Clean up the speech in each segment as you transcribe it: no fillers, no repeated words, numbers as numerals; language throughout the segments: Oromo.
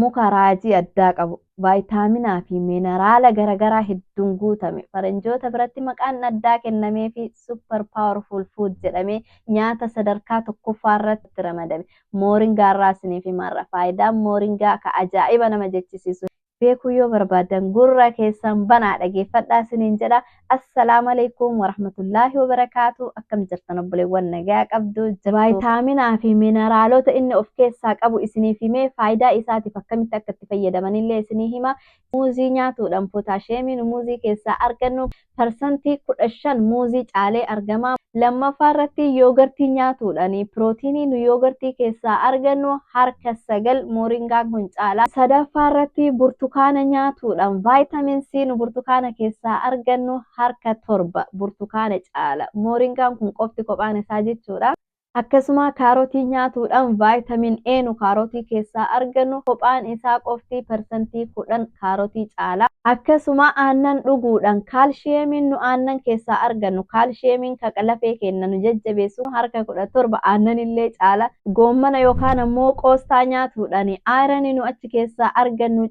Muka raajii addaa qabu, vaayitaaminaa fi miineraala garagaraa hedduun guutame, faranjoota biratti maqaan addaa kennameefii super powerful food jedhamee nyaata sadarkaa tokkoffaa irratti ramadame mooringaa irraa isiniif hima har'a. Faayidaan mooringaa ka ajaa'iba nama jechisiisu beekuu yoo barbaaddan gurra keessan banaa dhageeffadhaa isiniin jedha. Assalaamu alaikum warahmatullaahi wabarakaatu. Akkam jirtan obboleewwan, nagaa qabdu jirtu? Vaayitaaminaa fi mineraalota inni of keessaa qabu isiniif himee, faayidaa isaatiif akkamitti akka itti fayyadamanillee isinii hima. Muuzii nyaatuudhaan pootaashiyeemiin muuzii keessaa argannu 15% muuzii caalee argama. Lammaffaa irratti yoogartii nyaatuudhaan pirootiinii nu yoogartii keessaa argannu harka 9 mooringaan kun caala. Sadaffaa irratti burtukaana nyaatuudhaan vitamin C nu burtukaana keessaa argannu harka 7 burtukaana caala. Mooringaan kun qofti kophaan isaa jechuudha. Akkasuma kaarotii nyaatuudhaan vitamin A nu kaarotii keessaa argannu kophaan isaa qofti 10% kaarotii caala. Akkasuma aannan dhuguudhaan kaalshiyeemiin nu aannan keessaa argannu, kaalshiyeemiin ka lafee keenya nu jajjabeessu, harka 17 aannanillee caala. Goommana yookaan ammoo qoostaa nyaatuudhaan iron nu achi keessaa argannu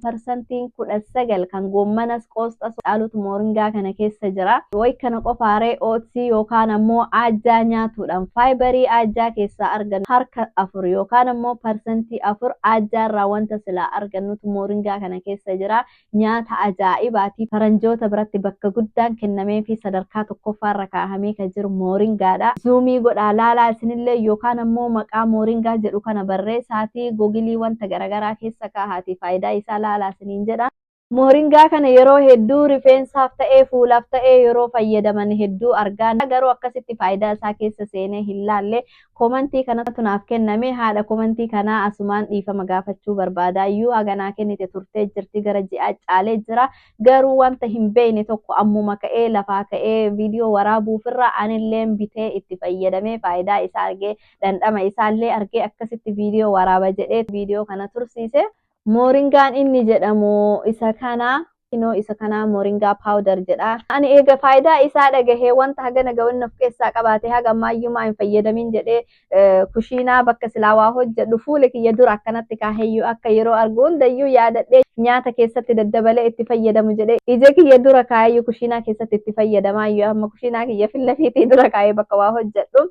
19% kan goommanas qoosxas caalutu mooringaa kana keessa jira. Wayi kana qofaaree, oatsii yookaan ammoo aajjaa nyaatuudhaan fiberii aajjaa keessaa argannu harka 4 yookaan ammoo 4% aajjaa irraa wanta silaa argannutu mooringaa kana keessa jira. Nyaata ajaa'ibaati. Faranjoota biratti bakka guddaan kennamee fi sadarkaa tokkoffaarra kaa'amee kan jiru mooringaadha. Zoomii godhaa laalaa isinillee, yookaan ammoo maqaa mooringaa jedhu kana barreessaatii Googleii wanta garaagaraa keessa kaa'aatii faayidaa isaa laalaa isiniin jedha. Mooringaa kana yeroo hedduu rifeensaaf ta'ee fuulaaf ta'ee yeroo fayyadaman hedduu argaa, garuu akkasitti faayidaa isaa keessa seenee hin laalle. Commentii kanatu naaf kenname. Haadha commentii kanaa asumaan dhiifama gaafachuu barbaada. Iyyuu haganaa kennite turtee jirti, gara ji'aa caalee jira. Garuu wanta hin beekne tokko ammuma ka'ee lafaa ka'ee viidiyoo waraabuufirra anilleen bitee itti fayyadamee, faayidaa isaa argee, dhandhama isaallee argee, akkasitti viidiyoo waraaba jedhee viidiyoo kana tursiise. Mooringaan inni jedhamu isa kana. Kinoo isa kana moringa powder jedha. Ani eega faayidaa isaa dhagahee, wanta hagana ga'u of keessaa qabaate haga ammaayyumaa hin fayyadamin jedhee, kushiinaa bakka silaa waa hojjedhu fuula kiyya dura akkanatti kaaheyyuu, akka yeroo argu hundayyuu yaadadhee nyaata keessatti daddabalee itti fayyadamu jedhee ija kiyya dura kaaheyyuu kushiinaa keessatti itti fayyadamaayyuu, amma kushiinaa kiyya fillafiitii dura kaahee bakka waa hojjedhu.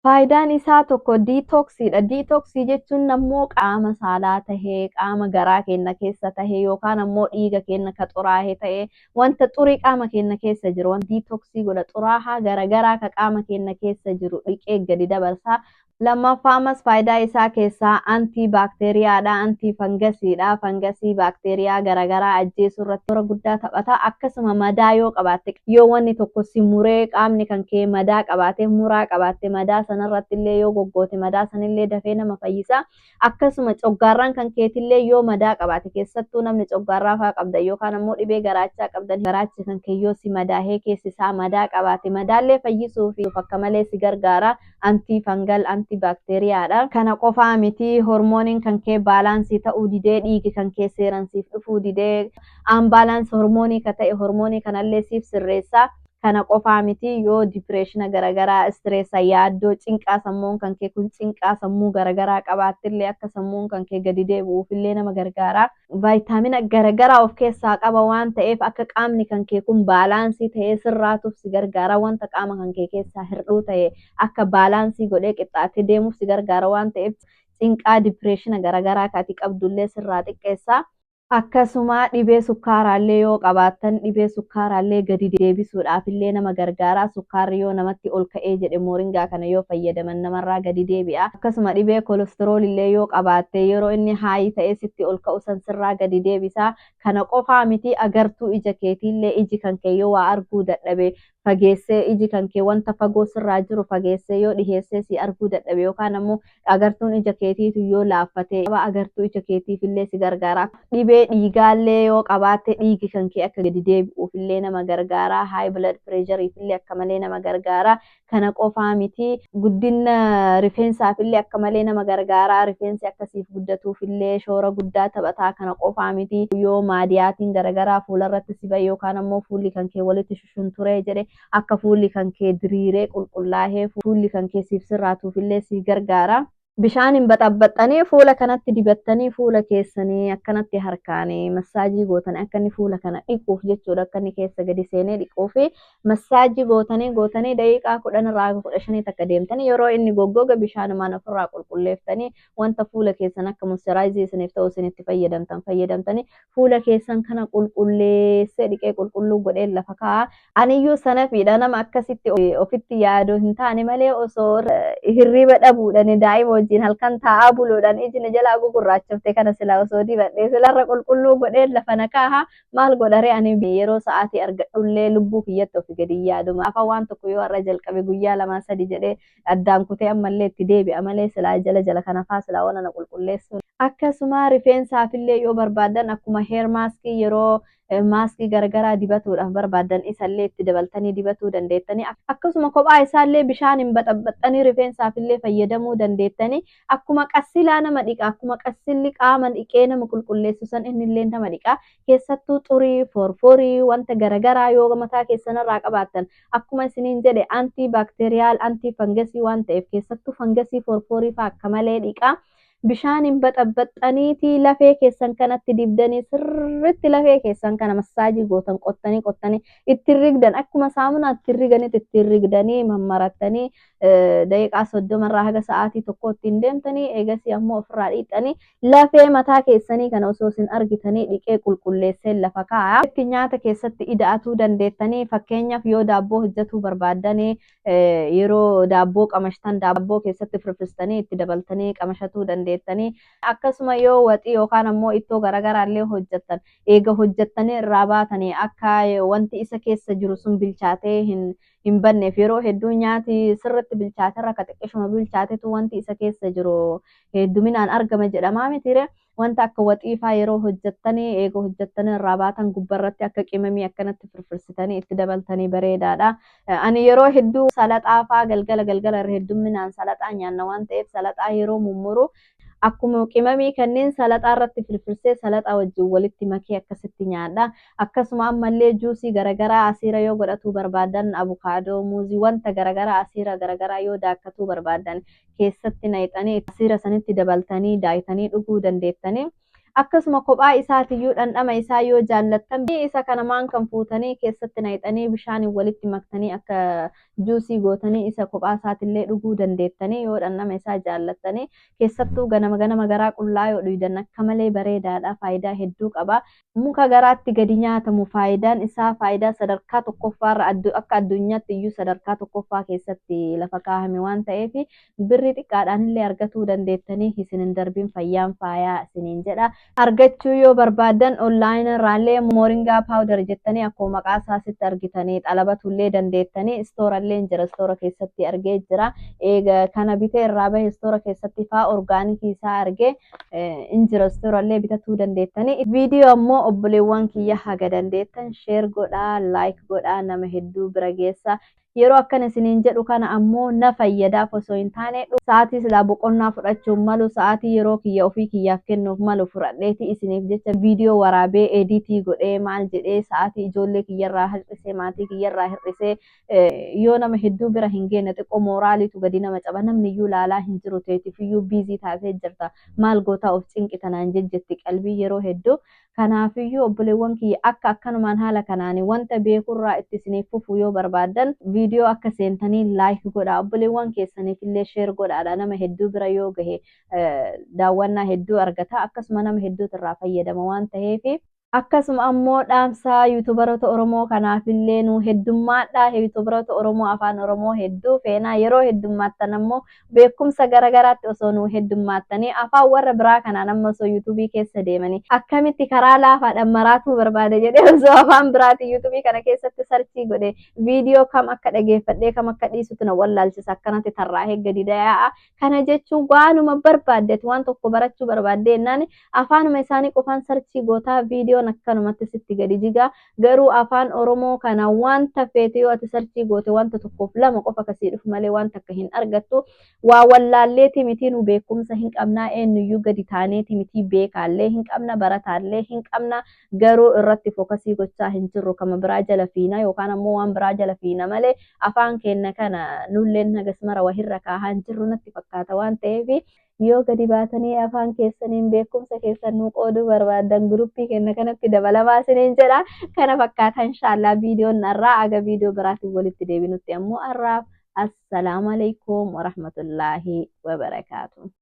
Faayidaan isaa tokko detoxiidha. Detoxii jechuun ammoo qaama saalaa tahee, qaama garaa keenya keessa tahee, yookaan ammoo dhiiga keenya ka xuraa'e tahee, wanta xurii qaama keenya keessa jiru detoxii godha. Xuraahaa garagaraa ka qaama keenya keessa jiru dhiqee gadi dabarsa. Lammaffaa ammas faayidaa isaa keessaa anti bacteriadha, anti fungusiidha. Fangasii, baakteeriyaa garagaraa ajjeesuu irratti toora guddaa taphata. Akkasuma madaa yoo qabaatte, yoo wanni tokko si muree qaamni kan kee madaa qabaate, muraa qabaatte, madaa sanarratti illee yoo goggoote madaa sanillee dafee nama fayyisa. Akkasuma coggaarraan kan keetillee yoo madaa qabaate, keessattuu namni coggaarraa faa qabdan yookaan ammoo dhibee garaachaa qabdan, garaachi kan kee yoo si madaahee keessi isaa madaa qabaate, madaallee fayyisuu fi akka malee si gargaara. Anti fungal, anti bacteriadha. Kana qofaa miti, hormooniin kan kee balanceii ta'uu didee, dhiigi kan kee seeran siif dhufuu didee, imbalance hormoonii ka ta'e hormoonii kanallee siif sirreessa. Kana qofaa miti, yoo depressiona garagaraa, stressa, yaaddoo, cinqaa, sammuun kan kee kun cinqaa sammuu garagaraa qabaattillee akka sammuun kan kee gadi deebi'uufillee nama gargaara. Vaayitaamina garagaraa of keessaa qaba waan ta'eef, akka qaamni kan kee kun balanceii ta'ee sirraatuuf si gargaara. Wanta qaama kan kee keessaa hir'uu ta'e akka balanceii godhee qixxaatee deemuuf si gargaara waan ta'eef, cinqaa, depressiona garagaraa kaati qabdullee sirraa xiqqeessa. Akkasuma dhibee sukkaaraallee yoo qabaattan, dhibee sukkaaraallee gadi deebisuudhaaf illee nama gargaara. Sukkaarri yoo namatti ol ka'ee jedhe, mooringaa kana yoo fayyadaman namarraa gadi deebi'a. Akkasuma dhibee cholesterol illee yoo qabaatte, yeroo inni high ta'ee sitti ol ka'u san sirraa gadi deebisa. Kana qofaa miti, agartuu ija keetiillee, iji kan kee yoo waa arguu dadhabe, fageessee iji kan kee wanta fagoo sirraa jiru fageessee yoo dhiheessee si arguu dadhabe, yookaan ammoo agartuun ija keetiitu yoo laaffate, agartuu ija keetiif illee si gargaara. Dhibee dhiigaallee yoo qabaatte, dhiigi kan kee akka gadi deebi'uuf illee nama gargaara. High blood pressureiif illee akka malee nama gargaara. Kana qofaa miti, guddina rifeensaaf illee akka malee nama gargaara. Rifeensi akkasiif guddatuuf illee shoora guddaa taphataa. Kana qofaa miti, yoo maadiyaatiin garagaraa fuularratti si bahe yookaan ammoo fuulli kan kee walitti shushunturee jedhe, akka fuulli kan kee diriiree qulqullaahee fuulli kan kee siif sirraatuuf illee si gargaara. Bishaaniin baxabbaxxanii fuula kanatti dibattanii, fuula keessanii akkanatti harkaan massage gootanii, akka inni fuula kana dhiquuf jechuudha. Akka inni keessa gadi seenee dhiquuf massage gootanii gootanii daqiiqaa 10 irraa 15 takka deemtanii, yeroo inni goggoga bishaanumaan ofirraa qulqulleeftanii, wanta fuula keessan akka moisturize isiniif ta'u isinitti fayyadamtan fayyadamtanii, fuula keessan kana qulqulleessee dhiqee qulqulluu godhee lafa kaa'a. Aniyyuu sanafiidha, nama akkasitti ofitti yaadu hin taane malee, osoo hirriba dhabuudhaan, daa'ima wajjin halkan taa'aa buluudhaan iji na jalaa gugurraachofte kana sila osoo dibadhee silarra qulqulluu godhee lafa na kaaha. Maal godhare, ani yeroo sa'aatii argadhullee lubbuu kiyyatti ofi gadi yaaduma. Afa waan tokko yoo har'a jalqabe, guyyaa 2 3 jedhee addaan kutee ammallee itti deebi'a malee, silaa jala jala kana faa silaa waan ana qulqulleessuun. Akkasuma rifeensaafillee yoo barbaadan, akkuma hair mask, yeroo maaskii garagaraa dibatuudhaaf barbaadan isallee itti dabaltanii dibatuu dandeettanii. Akkasuma kophaa isaallee bishaan hin baxabbaxxanii rifeensaafillee fayyadamuu dandeettanii. Akkuma qassilaa nama dhiqa, akkuma qassilli qaama dhiqee nama qulqulleessu san innillee nama dhiqa. Keessattuu xurii, forforii, wanta garagaraa yoo mataa keessanirraa qabaattan, akkuma isiniin jedhe anti bacterial, anti fungus waan ta'eef, keessattuu fangasii, forforii fa'aa akka malee dhiqa. Bishaan hin baxabbaxxaniitii lafee keessan kanatti dibdanii, sirritti lafee keessan kana massage gootan, qottanii qottanii ittiin rigdan, akkuma saamunaa ittiin riganitti ittiin rigdanii mammarattanii, daqiiqaa 30 irraa haga sa'aatii 1 ittiin deemtanii, eegasii ammoo ofirraa dhiixanii, lafee mataa keessanii kana osoo isin argitanii dhiqee qulqulleessee lafa kaa'a. Itti nyaata keessatti ida'atuu dandeettanii. Fakkeenyaaf, yoo daabboo hojjetuu barbaaddanii, yeroo daabboo qamashtan daabboo keessatti firfirstanii itti dabaltanii qamashatuu dandeettanii. Akkasuma yoo waxii yookaan ammoo ittoo garaagaraa illee hojjettan, eega hojjettanii irraa baatanii, akka wanti isa keessa jiru sun bilchaatee hin banneef, yeroo hedduu nyaati sirritti bilchaate irra ka xiqqishuma bilchaatetu wanti isa keessa jiru hedduminaan argama jedhamaa mitiire? Wanta akka waxii faa yeroo hojjettanii, eega hojjettanii irraa baatan, gubbarratti akka qimamii akkanatti firfirsitanii itti dabaltanii bareedaadha. Ani yeroo hedduu salaxaa faa galgala galgala irra heddumminaan salaxaa nyaanna waan ta'eef, salaxaa yeroo mummuru akkuma qimamii kanneen salaxaa irratti firfirsee salaxaa wajjin walitti makee akkasitti nyaadha. Akkasuma ammallee juusii garaagaraa asiira yoo godhatuu barbaadan, abukaadoo, muuzii, wanta garaagaraa asiira garaagaraa yoo daakkatuu barbaadan, keessatti naqxanii asiira sanitti dabaltanii daayitanii dhuguu dandeettanii. Akkasuma kophaa isaatiyyuu dhandhama isaa yoo jaallattan, isa kana maan kan fuutanii keessatti naqxanii bishaaniin walitti maktanii akka juusii gootanii isa kophaa isaatillee dhuguu dandeettanii, yoo dhandhama isaa jaallattanii. Keessattuu ganama ganama garaa qullaa yoo dhugdan akka malee bareedaadha, faayidaa hedduu qaba. Muka garaatti gadi nyaatamu, faayidaan isaa faayidaa sadarkaa tokkoffaarra, akka addunyaatti iyyuu sadarkaa tokkoffaa keessatti lafa kaahame waan ta'eef, birrii xiqqaadhaan illee argatuu dandeettanii. Isin hin darbiin, fayyaan faayaa isiniin jedha. Argachuu yoo barbaadan, online irraallee moringa powder jettanii akkuma maqaa isaasitti argitanii xalabatullee dandeettanii. Istoorallee jira, istoora keessatti argee jira. Eega kana bitee irraa bahe istoora keessatti faa organic isaa argee in jira, istoorallee bitatuu dandeettanii. Viidiyoo ammoo, obboleewwan kiyya, haga dandeettan share godhaa, like godhaa, nama hedduu bira geessa. Yeroo akkana isiniin jedhu kana ammoo na fayyadaaf osoo hin taane, sa'aatii silaa boqonnaa fudhachuun malu, sa'aatii yeroo kiyya ofii kiyyaaf kennuuf malu fudhadheeti isiniif jecha viidiyoo waraabee, edit godhee, maal jedhee, sa'aatii ijoollee kiyyarraa hir'isee, maatii kiyyarraa hir'isee, yoo nama hedduu bira hin geenye xiqqoo mooraaliitu gadi nama caba. Namni iyyuu laalaa hin jiru, teetiif iyyuu busy taatee jirta, maal gootaa of cinqitanaan jejjetti qalbii yeroo hedduu. Kanaafiyyuu, obboleewwan kiyya, akka akkanumaan haala kanaan wanta beekurraa itti isiniif fufu yoo barbaaddan, viidiyoo akka seentanii like godhaa, obboleewwan keessaniif illee share godhaadha. Nama hedduu bira yoo gahe daawwannaa hedduu argata, akkasuma nama hedduutu irraa fayyadama waan ta'eef. Akkasuma ammoo dhaamsa yuutubaroota Oromoo kanaafillee, nu heddummaadha. Yuutubaroota Oromoo afaan Oromoo hedduu feenaa. Yeroo heddummaattan ammoo beekumsa garagaraatti osoo nu heddummaattanii, afaan warra biraa kanaan amma osoo yuutubii keessa deemanii, akkamitti karaa laafaadhaan maraatuu barbaade jedhee osoo afaan biraatiin yuutubii kana keessatti search godhe, viidiyoo kam akka dhageeffadhee kam akka dhiisutu na wallaalchisa. Akkanatti tarraa'ee gadi dayaa'a. Kana jechuun waanuma barbaaddeet, waan tokko barachuu barbaadde jennaan, afaanuma isaanii qofaan search gootaa viidiyoon Ingiliffan akkanumatti sitti gadi jigaa. Garuu afaan Oromoo kana wanta feete yoo ati search goote, wanta tokkoof lama qofa kasii dhufu malee wanta akka hin argattu. Waa wallaalleeti miti, nu beekumsa hin qabnaa, eenyuyyuu gadi taaneeti miti, beekaallee hin qabna, barataallee hin qabna, garuu irratti focus gochaa hin jirru. Kama biraa jala fiina yookaan ammoo waan biraa jala fiina malee afaan keenya kana nulleen hagas mara wahirra kaahaa hin jirru natti fakkaata. Waan ta'eef, yoo gadi baatanii afaan keessaniin beekumsa keessan nuu qooduu barbaaddan, guruppii keenya kanatti dabalamaa isiniin jedha. Kana fakkaata inshaallah viidiyoon har'aa. Aga viidiyoo biraatiin walitti deebinutti ammoo har'aaf assalaamu alaikum warahmatullaahi wabarakaatu.